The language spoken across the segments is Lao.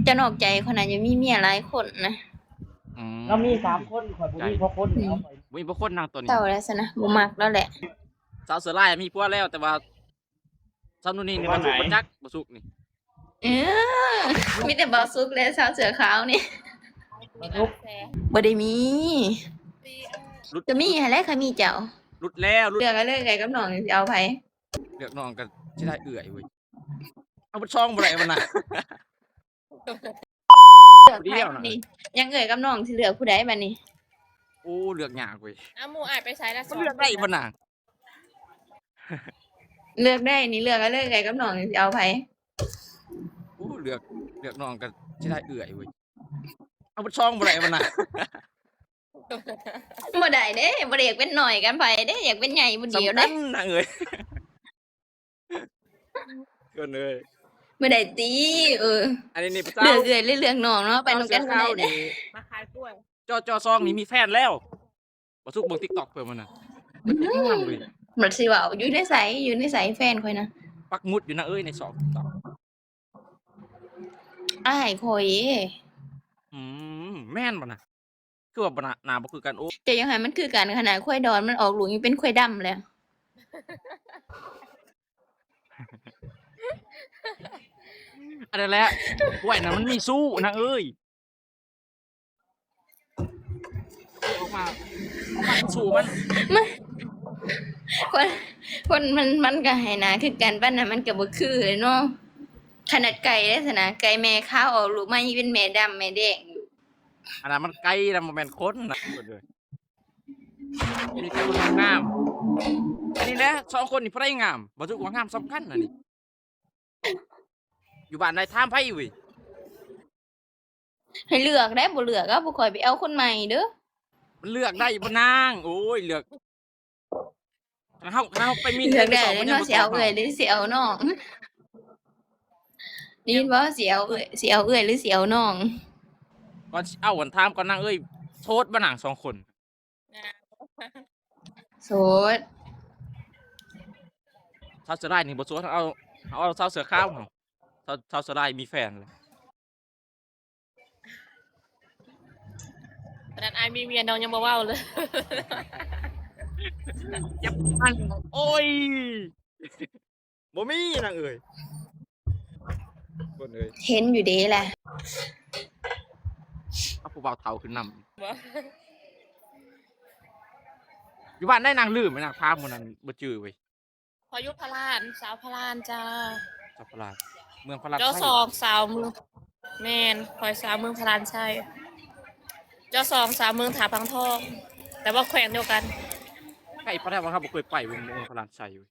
ຈະນອກໃຈຂ້ອຍນະ ຍັງມີເມຍຫຼາຍຄົນນະ. ອືມ ລາວມີສາມຄົນ ຂ້ອຍບໍ່ມີ ໃຈ ພໍຄົນ ອືມ ເອົາໄປ ບໍ່ມີພໍຄົນນາງໂຕນີ້. ເຊົາແລ້ວຊັ້ນນະ ບໍ່ມັກລາວແຫຼະ. ສາວເສືອລາຍມີຜົວແລ້ວ ແຕ່ວ່າສາວນູ່ນີ້ນີ້ ບໍ່ ບໍ່ສຸກ ບໍ່ຈັກ ບໍ່ສຸກນີ້. ເອີ ມີແຕ່ບໍ່ສຸກແລະ ສາວເສືອຂາວນີ້ ບໍ່ໄດ້ມີ. ຫຼຸດ ກໍມີຫັ້ນແຫຼະ ຄັນມີເຈົ້າ. ຫຼຸດແລ້ວ ຫຼຸດ ເລືອກເອົາເລີຍ ເອື້ອຍກັບນ້ອງຊິເອົາໃຜ? ເລືອກນ້ອງກໍຊິໄດ້ເອື້ອຍເວີຍ. ເອົາເບິດສອງບໍ່ໄດ້ມັນນະ. ເລືອກໃຜບັດນີ້? ຍັງເອື້ອຍກັບນ້ອງຊິເລືອກຜູ້ໃດບັດນີ້? ໂອ້ ເລືອກຍາກເວີຍ. ເອົາ ໝູ່ອ້າຍໄປໃສລະ? ມັນເລືອກໄດ້ບໍ່ນະ? ເລືອກໄດ້ນີ້ ເລືອກເອົາເລີຍ ເອື້ອຍກັບນ້ອງຊິເອົາໃຜ? ໂອ້ ເລືອກ ເລືອກນ້ອງກໍຊິໄດ້ເອື້ອຍເວີຍ. ເອົາເບິດສອງບໍ່ໄດ້ມັນນະ. ບໍ່ໄດ້ເດ້ ບໍ່ໄດ້ຢາກເປັນນ້ອຍກັນໃຜເດ້ ຢາກເປັນໃຫຍ່ຜູ້ດຽວເດ້ ນາງເອີຍ. ເກີນເອີຍ ບໍ່ໄດ້ຕິ. ເອີ ອັນນີ້ນີ້ ເລືອກເອື້ອຍ ເລືອກນ້ອງເນາະ ໄປນຳກັນບໍ່ໄດ້ເດ້. ມາຂາຍກ້ວຍ ຈໍ່ ຈໍ່ຊອງນີ້ມີແຟນແລ້ວ. ບໍ່ສຸກເບິ່ງ TikTok ເພິ່ນມັນນະ ມັນຊິເວົ້າຢູ່ໃນໃສ ຢູ່ໃນໃສແຟນຂ້ອຍນະ? ປັກໝຸດຢູ່ນະເອີຍ ໃນຊ່ອງ TikTok ອ້າຍຂ້ອຍ. ອືມ ແມ່ນບໍ່ນະ? ຄືວ່າໜ້າ ໜ້າບໍ່ຄືກັນ. ໂອ້ ເຈົ້າຢາກໃຫ້ມັນຄືກັນ ຂະໜາດຄວາຍດອນມັນອອກລູກຍັງເປັນຄວາຍດຳແລ້ວ. ອັນນັ້ນແຫຼະ ກ້ວຍນະມັນມີຊູ້ນາງເອີຍ. ອອກມາ ອອກມາສູ້ມັນ ມັນ ຄົນ ຄົນມັນ ມັນກໍໃຫ້ໜ້າຄືກັນປານນັ້ນ ມັນກໍບໍ່ຄືເລີຍເນາະ. ຂະໜາດໄກ່ເດ້ຊັ້ນນະ ໄກ່ແມ່ຂາວອອກລູກມາຍັງເປັນແມ່ດຳແມ່ແດງຢູ່. ອັນນັ້ນມັນໄກ່ນະ ບໍ່ແມ່ນຄົນນະ. ມີແຕ່ຄົນງາມ. ອັນນີ້ແຫຼະ ສອງຄົນນີ້ໃຜງາມ? ບໍ່ຖືກວ່າງາມສ່ຳກັນອັນນີ້. ຢູ່ບ້ານໃດຖາມໃຜເວີຍ? ໃຫ້ເລືອກໄດ໋ ບໍ່ເລືອກກໍບໍ່ຄ່ອຍໄປເອົາຄົນໃໝ່ເດີ້. ມັນເລືອກໄດ້ບໍ່ນາງ? ໂອ້ຍ ເລືອກ ຄັນເຮົາ ຄັນເຮົາໄປໝິ່ນ ເລືອກໄດ້ເນາະ ຊິເອົາເອື້ອຍຫຼືຊິເອົານ້ອງ? ໄດ້ຍິນບໍ່? ຊິເອົາເອື້ອຍ ຊິເອົາເອື້ອຍຫຼືຊິເອົານ້ອງ? ກ່ອນຊິເອົາ ອັນ ຖາມກ່ອນນາງເອີຍ ໂສດບໍ່ນາງສອງຄົນ? ໂສດ. ສາວເສືອລາຍນີ້ບໍ່ໂສດ ເອົາ ເອົາສາວເສືອຂາວເຮົາ. ສາວ ສາວເສືອລາຍມີແຟນແລ້ວ. ຂະໜາດອ້າຍມີເມຍ ນ້ອງຍັງບໍ່ເວົ້າເລີຍ. ຢ່າ ໂອ້ຍ ບໍ່ມີນາງເອີຍ ຄົນເອີຍ. ເຫັນຢູ່ເດ້ລະ ເອົາຜູ້ບ່າວເຖົ້າຂຶ້ນນຳ. ຢູ່ບ້ານໃດນາງ? ລືມນາງ ຖາມມື້ນັ້ນບໍ່ຈື່ເວີຍ. ຂ້ອຍຢູ່ພະລານ ຊາວພະລານຈ້າ. ຊາວພະລານ ເມືອງພະລານໄຊ. ເຈົ້າສອງສາວເມືອງ ແມ່ນ ຂ້ອຍສາວເມືອງພະລານໄຊ. ເຈົ້າສອງສາວເມືອງທ່າພັງທອງ ແຕ່ວ່າແຂວງດຽວກັນ. ໃກ້ປານໃດວ່າເຮົາບໍ່ເຄີຍໄປເມືອງພະລານໄຊເວີຍ.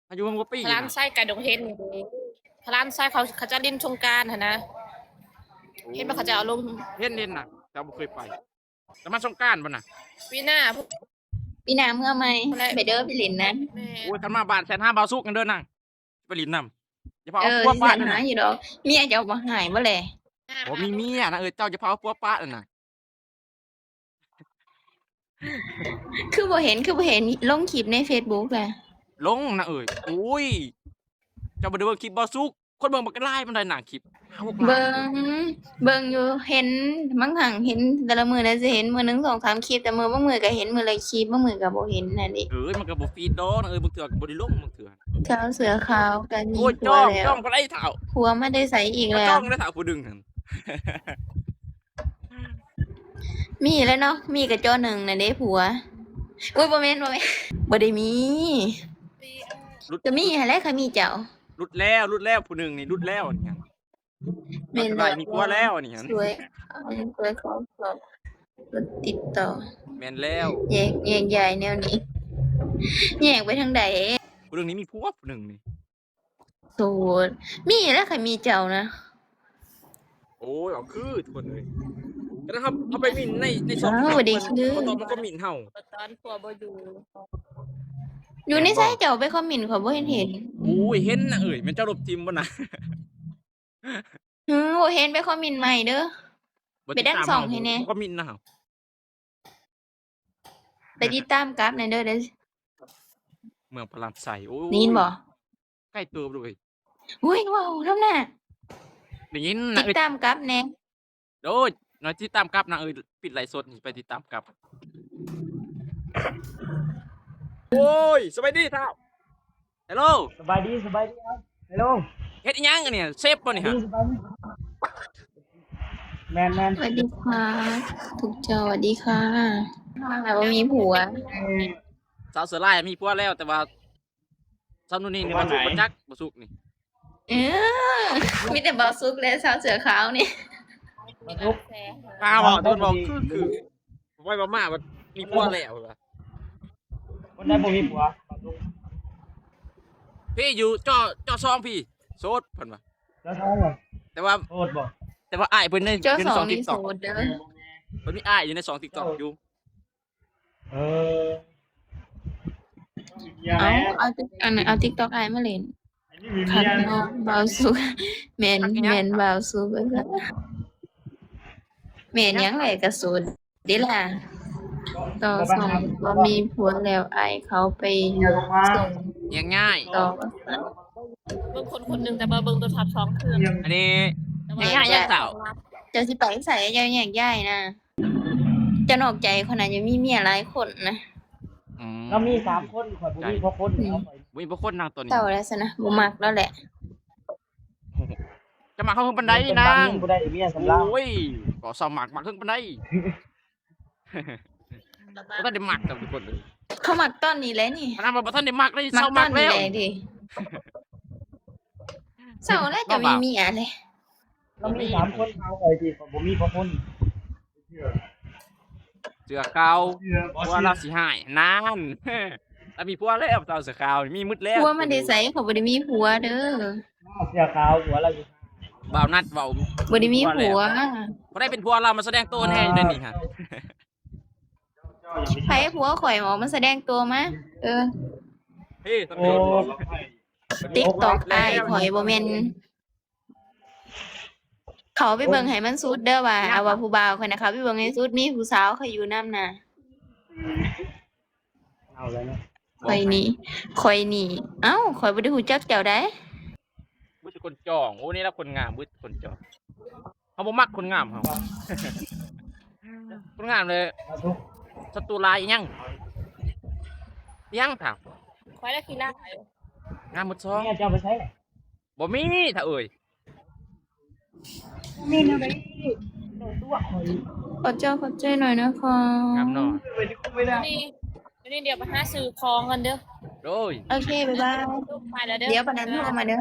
ອາຍຸຫົກປີ ພະລານໄຊ ໃກ້ດົງເຫັນນີ້ເດ້. ພະລານໄຊເຂົາ ເຂົາເຈົ້າຫຼິ້ນສົງການຫັ້ນນະ. ໂອ້ ເຫັນບໍ່ ເຂົາເຈົ້າເອົາລົງ. ເຫັນ ເຫັນນະ ແຕ່ບໍ່ເຄີຍໄປ. ແຕ່ມາສົງການບໍ່ນະ? ປີໜ້າ ປີໜ້າເມືອໃໝ່ ໄປເດີ ໄປຫຼິ້ນນະ. ໂອ້ຍ ຄັນມາບ້ານແຊດຫາບ່າວສຸກເດີນາງ ໄປຫຼິ້ນນຳ. ຢ່າພາເອົາຜົວປະນະ. ເອີ ຊິແຊດຫາຢູ່ດອກ. ເມຍເຈົ້າບໍ່ຮ້າຍບໍ່ແລ? ບໍ່ມີເມຍນາງເອີຍ ເຈົ້າຢ່າພາເອົາຜົວປະນະ. ຄືບໍ່ເຫັນ ຄືບໍ່ເຫັນລົງຄລິບໃນເຟສບຸກລະ? ລົງນາງເອີຍ. ໂອ້ຍ ເຈົ້າບໍ່ໄດ້ເບິ່ງຄລິບບ່າວສຸກ? ຄົນເບິ່ງບັກຫຼາຍປານໃດນາງ ຄລິບ ຫ້າຫົກລ້ານ. ເບິ່ງ ເບິ່ງຢູ່ ເຫັນ ບາງຄັ້ງເຫັນແຕ່ລະມື້ນະ ຊິເຫັນມື້ໜຶ່ງສອງສາມຄລິບ ແຕ່ມື້ ບາງມື້ກໍເຫັນມື້ລະຄລິບ ບາງມື້ກໍບໍ່ເຫັນຫັ້ນເດ. ເອີຍ ມັນກໍບໍ່ຟີດດອກນາງເອີຍ ບາງເທື່ອກໍບໍ່ໄດ້ລົງ ບາງເທື່ອ. ສາວເສືອຂາວກໍມີຜົວແລ້ວ. ໂອ້ຍ ຈ້ອງ ຈ້ອງບໍ່ໄດ້ເຖົ້າ ຜົວມາແຕ່ໃສອີກແລ້ວ? ຈ້ອງໄດ້ເຖົ້າຜູ້ດຶງຫັ້ນ. ມີແລ້ວເນາະ ມີກະຈໍໜຶ່ງນັ້ນເດ້ຜົວ. ໂອ້ຍ ບໍ່ແມ່ນ ບໍ່ແມ່ນ ບໍ່ໄດ້ມີ. ຫຼຸດ ກໍມີຫັ້ນແຫຼະ ຄັນມີເຈົ້າ. ຫຼຸດແລ້ວ ຫຼຸດແລ້ວ ຜູ້ໜຶ່ງນີ້ຫຼຸດແລ້ວ. ອັນນີ້ຫັ້ນ ແມ່ນບໍ່? ມີຜົວແລ້ວ ອັນນີ້ຫັ້ນ. ຊ່ວຍ ຊ່ວຍຂໍ ຂໍ ກົດຕິດຕໍ່. ແມ່ນແລ້ວ. ແຍກ ແຍກຍ້າຍແນວນີ້ ແຍກໄປທາງໃດ? ຜູ້ໜຶ່ງນີ້ມີຜົວ ຜູ້ໜຶ່ງນີ້. ໂສດ ມີແລ້ວ ຄັນມີເຈົ້ານະ. ໂອ້ຍ ເອົາຄືທຸກຄົນເອີຍ. ກະເຮົາ ເຮົາໄປໝິ່ນໃນ ໃນຊ່ອງ ເຮົາບໍ່ໄດ້ຄື ເຂົາຕອບມາຄອມເມັນເຮົາ ຕອນຜົວບໍ່ຢູ່. ຢູ່ໃນໃສ? ເຈົ້າໄປຄອມເມັນ ຂ້ອຍບໍ່ເຫັນເຫັນ. ໂອ້ຍ ເຫັນນະເອີຍ ແມ່ນເຈົ້າລົບຖິ້ມບໍ່ນະ? ເອີ ບໍ່ເຫັນ ໄປຄອມເມັນໃໝ່ເດີ. ໄປດັນຊ່ອງໃຫ້ແດ່ ຄອມເມັນນະ. ໄປຕິດຕາມກັບແດ່ເດີ. ເມືອງພະລານໄຊ. ໂອ້ຍ ໄດ້ຍິນບໍ່? ໃກ້ເຕີບເລີຍ. ໂອ້ຍ ເວົ້ານຳໜ້າ. ໄດ້ຍິນນາງເອີຍ ຕິດຕາມກັບແດ່. ໂອ້ຍ ນ້ອຍຕິດຕາມກັບນາງເອີຍ ປິດໄລຟ໌ສົດນີ້ ໄປຕິດຕາມກັບ. ໂອ້ຍ ສະບາຍດີທ້າວ. ເຮລໂລ ສະບາຍດີ ສະບາຍດີ. ເຮລໂລ ເຮັດອີ່ຫຍັງອັນນີ້ ເຊຟບໍ່ນີ້? ສະບາຍດີ ສະບາຍດີ. ແມ່ນໆ ສະຫວັດດີຄ່ະ ທຸກເຈົ້າ ສະຫວັດດີຄ່ະ. ຟັງແລ້ວບໍ່ມີຜົວ. ສາວເສືອລາຍມີຜົວແລ້ວ ແຕ່ວ່າສາວນູ່ນີ້ນີ້ ບໍ່ສຸກ ບໍ່ຈັກ ບໍ່ສຸກນີ້. ເອີ ມີແຕ່ບ່າວສຸກ ແລະ ສາວເສືອຂາວນີ້ ພາເວົ້າ ໂດນເວົ້າ ຄື ຄື ໄວ້ມາໆ ວ່າມີຜົວແລ້ວ ຄົນໃດບໍ່ມີຜົວ? ພີ່ຢູ່ຈໍ ຈໍສອງ ພີ່ໂສດ ເພິ່ນວ່າ ຈໍສອງ ແຕ່ວ່າໂສດບໍ່? ແຕ່ວ່າອ້າຍເພິ່ນໃນ ຢູ່ໃນຊ່ອງຕິກຕັອກ ເພິ່ນມີອ້າຍຢູ່ໃນຊ່ອງຕິກຕັອກຢູ່. ເອີ ເອົາ ເອົາຕິກຕັອກອ້າຍມາຫຼິ້ນ. ຄັກເນາະ ບ່າວສຸກ. ແມ່ນ ແມ່ນ ບ່າວສຸກ ວ່າຊັ້ນ. ແມ່ນຫຍັງແຫຼະ ກະໂສດເດ້ລະ. ຕໍ່ສອງ ບໍ່ມີຜົວແລ້ວ ອ້າຍເຂົາໄປສົ່ງ ແຍກຍ້າຍຕໍ່ວ່າຊັ້ນ. ເບິ່ງຄົນຄົນໜຶ່ງ ແຕ່ວ່າເບິ່ງໂທລະສັບສອງເຄື່ອງ. ອັນນີ້ແຍກຍ້າຍ ເຈົ້າ ເຈົ້າຊິໄປໃສ? ເຈົ້າແຍກຍ້າຍນະ. ເຈົ້ານອກໃຈ ຂ້ອຍໜ້າຈະມີເມຍຫຼາຍຄົນນະ. ອືມ ລາວມີສາມຄົນ ຂ້ອຍບໍ່ມີພໍຄົນ. ອືມ ບໍ່ມີພໍຄົນນາງໂຕນີ້. ເຈົ້າແຫຼະຊັ້ນນະ ບໍ່ມັກລາວແຫຼະ. ຈະມັກເຮົາເຖິງປານໃດນາງ? ບໍ່ໄດ້ເມຍສ່ຳລາວ. ໂອ້ຍ ກໍເຊົາມັກ ມັກເຖິງປານໃດ? ບໍ່ທັນໄດ້ມັກກັບທຸກຄົນເລີຍ. ເຂົາມັກຕອນນີ້ແຫຼະນີ້. ອັນນັ້ນວ່າບໍ່ທັນໄດ້ມັກເລີຍ ເຊົາມັກແລ້ວ. ເຊົາແລ້ວ ເຈົ້າມີເມຍເລີຍ. ລາວມີສາມຄົນ ເອົາໄປຕິ ຂ້ອຍບໍ່ມີພໍຄົນ. ເສື້ອຂາວ ຜົວລາວຊິຮ້າຍ ນັ້ນ ລາວມີຜົວແລ້ວ ສາວເສື້ອຂາວມີໝົດແລ້ວ. ຜົວມັນໄດ້ໃສ? ຂ້ອຍບໍ່ໄດ້ມີຜົວເດີ. ເສື້ອຂາວ ຜົວລາວຊິ ບ່າວນັດເວົ້າ ບໍ່ໄດ້ມີຜົວ. ຜູ້ໃດເປັນຜົວລາວ ມາສະແດງໂຕແດ່ຢູ່ໃນນີ້ຫັ້ນ. ໃຜຜົວຂ້ອຍ? ອອກມາສະແດງໂຕມາ. ເອີ ເອີ ຕິກຕັອກອ້າຍຂ້ອຍ ບໍ່ແມ່ນ ເຂົ້າໄປເບິ່ງໃຫ້ມັນສຸດເດີວ່າ ເອົາວ່າຜູ້ບ່າວຂ້ອຍນະ ເຂົ້າໄປເບິ່ງໃຫ້ສຸດ ມີຜູ້ສາວຂ້ອຍຢູ່ນຳນະ. ເອົາແລ້ວເນາະ ຂ້ອຍນີ້ ຂ້ອຍນີ້ ເອົ້າ ຂ້ອຍບໍ່ໄດ້ຮູ້ຈັກເຈົ້າໃດ. ມີແຕ່ຄົນຈ່ອງ. ໂອ້ ນີ້ລະຄົນງາມ ມີແຕ່ຄົນຈ່ອງ. ເຮົາບໍ່ມັກຄົນງາມເຮົາ. ຄົນງາມເລີຍ ສັດຕູຫຼາຍ. ອີຫຍັງ ອີຫຍັງຖາມ? ຂ້ອຍລະຂີ້ລ້າຍ. ງາມໝົດຊ່ອງ. ເມຍເຈົ້າໄປໃສ? ບໍ່ມີ ທ້າວເອີຍ. ຂອບໃຈ ຂອບໃຈໜ້ອຍນະຄະ. ງາມເນາະ. ນີ້ ດຽວໄປຫາຊື້ຂອງກ່ອນເດີ. ໂດຍ ໂອເຄ ບາຍບາຍ. ໄປແລ້ວເດີ. ດຽວປານນັ້ນໂທມາເດີ.